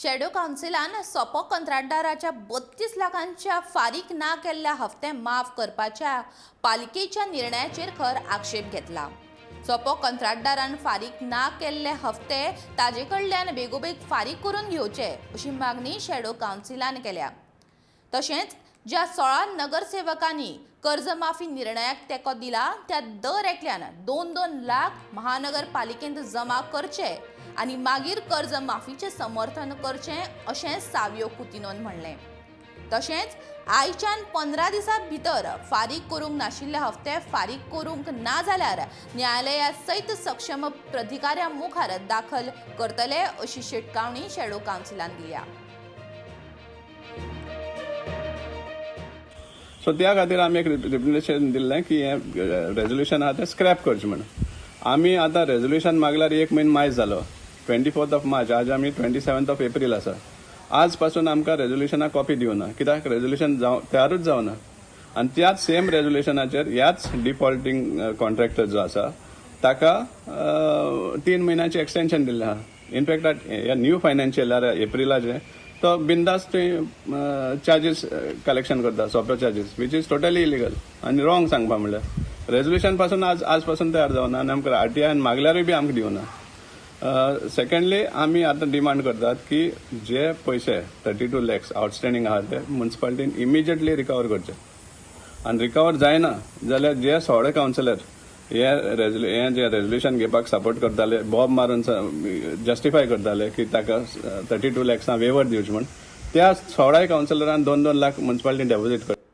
Shadow कावन्सिलान सोपो कंत्राटदाराच्या 32 लाखांच्या फारीक ना केल्ल्या हफ्ते माफ करपाच्या पालिकेच्या निर्णयाचेर खर आक्षेप घेतला. सोपो कंत्राटदारान फारीक ना केल्ले हफ्ते ताजे कडल्यान बेगोबेग फारीक करून घेवचे, अशी मागणी शेडो कावन्सिलान केल्या. तशेंच ज्या 16 नगरसेवकांनी कर्जमाफी निर्णयाक तेंको दिला, त्या दर एकल्यान 2-2 लाख महानगरपालिकेंत जमा करचे आनी मागीर कर्जमाफीचें समर्थन करचें, अशें सावियो कुतिनोन म्हणलें. तशेंच आयच्यान 15 दिसां भितर फारीक करूंक नाशिल्ले हफ्ते फारीक करूंक ना जाल्यार न्यायालया सयत सक्षम प्राधिकाऱ्यां मुखार दाखल करतले, अशी शिटकावणी शेडो कावन्सिलान दिल्या. सो त्या खातीर आमी एक रिप्रेझेंटेशन दिल्लें की हें रेजोल्युशन आहा तें स्क्रॅप करचें म्हणून. आमी आतां रेजोल्युशन मागल्यार एक म्हयनो मायज जालो, 24th of March. आज आमी 27th of April आसा. आज पासून आमकां रेजोल्युशना कॉपी दिवना. कित्याक? रेजोल्युशन जावं तयारूच जावना. आनी त्याच सेम रेजोल्युशनाचेर ह्याच डिफॉल्टींग कॉन्ट्रॅक्टर जो आसा ताका 3 म्हयन्याचें एक्सटेन्शन दिल्लें आहा. इनफॅक्ट ह्या न्यू फायनान्शियल इयर एप्रिलाचे तो बिंदास थंय चार्जीस कलेक्शन करता, सोपो charges, which is totally illegal आनी रॉंग. सांगपा म्हणल्यार रेजोल्युशन पासून आज पासून तयार जावना आनी आमकां आरटीआयन मागल्यारूय बी आमकां दिवना. सेकंडली, आमी आतां डिमांड करतात की जे पयशे 32 लॅक्स आउटस्टँडींग आहा ते मुन्सिपालिटीन इमिजिएटली रिकवर करचे आनी रिकवर जायना जाल्यार जे 16 कावन्सिलर हे जे रेजोल्युशन घेवपाक सपोर्ट करताले, बोब मारून जस्टिफाय करताले की ताका 32 लॅक्सां वेवर दिवचे म्हूण, त्या 16 कावन्सिलरान 2-2 लाख मुन्सिपालिटीन डेपोजीट कर